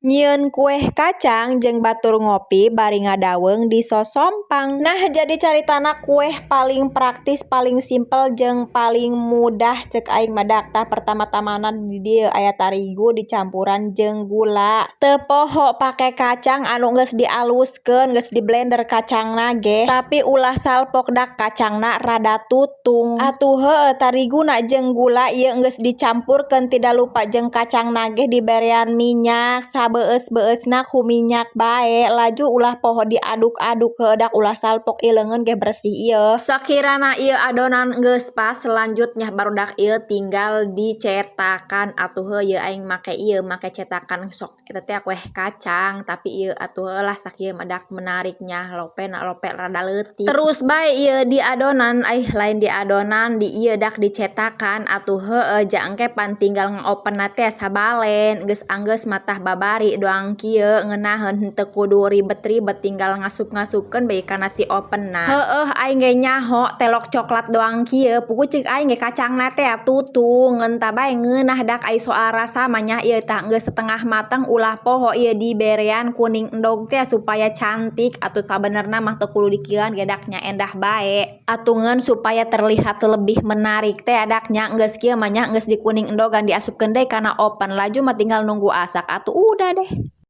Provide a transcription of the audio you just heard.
Nyieun kueh kacang jeung batur ngopi bari ngadaweung di Sosompang. Nah, jadi caritana kueh paling praktis, paling simpel, jeung paling mudah cek aing mah dak. Tah, pertama-tamana di dieu aya tarigu dicampuran jeung gula. Teu poho pake kacang anu geus dialuskeun, geus di blender kacangna ge. Tapi ulah salpok, dak kacangna rada tutung. Atuh heueuh, tariguna jeung gula ieu geus dicampurkeun, tidak lupa jeung kacangna ge diberean minyak sabeus-beusna ku minyak bae. Laju ulah poho diaduk-aduk heueuh, dak ulah salpok, ieu leungeun ge bersih ieu. Sakirana ieu adonan geus pas, selanjutnya barudak ieu tinggal dicetakan atuh. Heueuh, ieu aing make ieu, make cetakan sok eta teh kueh kacang, tapi ieu atuh heueuh lah, sakieu mah dak menariknya lopena lope rada leutik. Terus bae ieu di adonan, aih, lain di adonan, di ieu dak dicetakan atuh. Heueuh, ja engke pan tinggal ngaopenna teh sabalen geus anggeus mah. Tah, babari doang kieu ngeunaheun, henteu kudu ribet-ribet, tinggal ngasup-ngasupkeun bae kana si openna. Heueuh, aing ge nyaho telok coklat doang kieu, puguh ceuk aing ge kacangna teh tutung, ngeun tah bae ngeunah dak. Ai soal rasa mah nya ieu tah geus setengah mateng, ulah poho ieu diberean kuning endog teh supaya cantik. Atuh sabenerna mah teu kudu dikieuan ge dak nya, endah bae atuh, ngeun supaya terlihat lebih menarik teh dak nya. Geus kieu mah nya, geus dikuning endogan, diasupkeun deui kana oven, laju mah tinggal nunggu asak atuh, udah deh.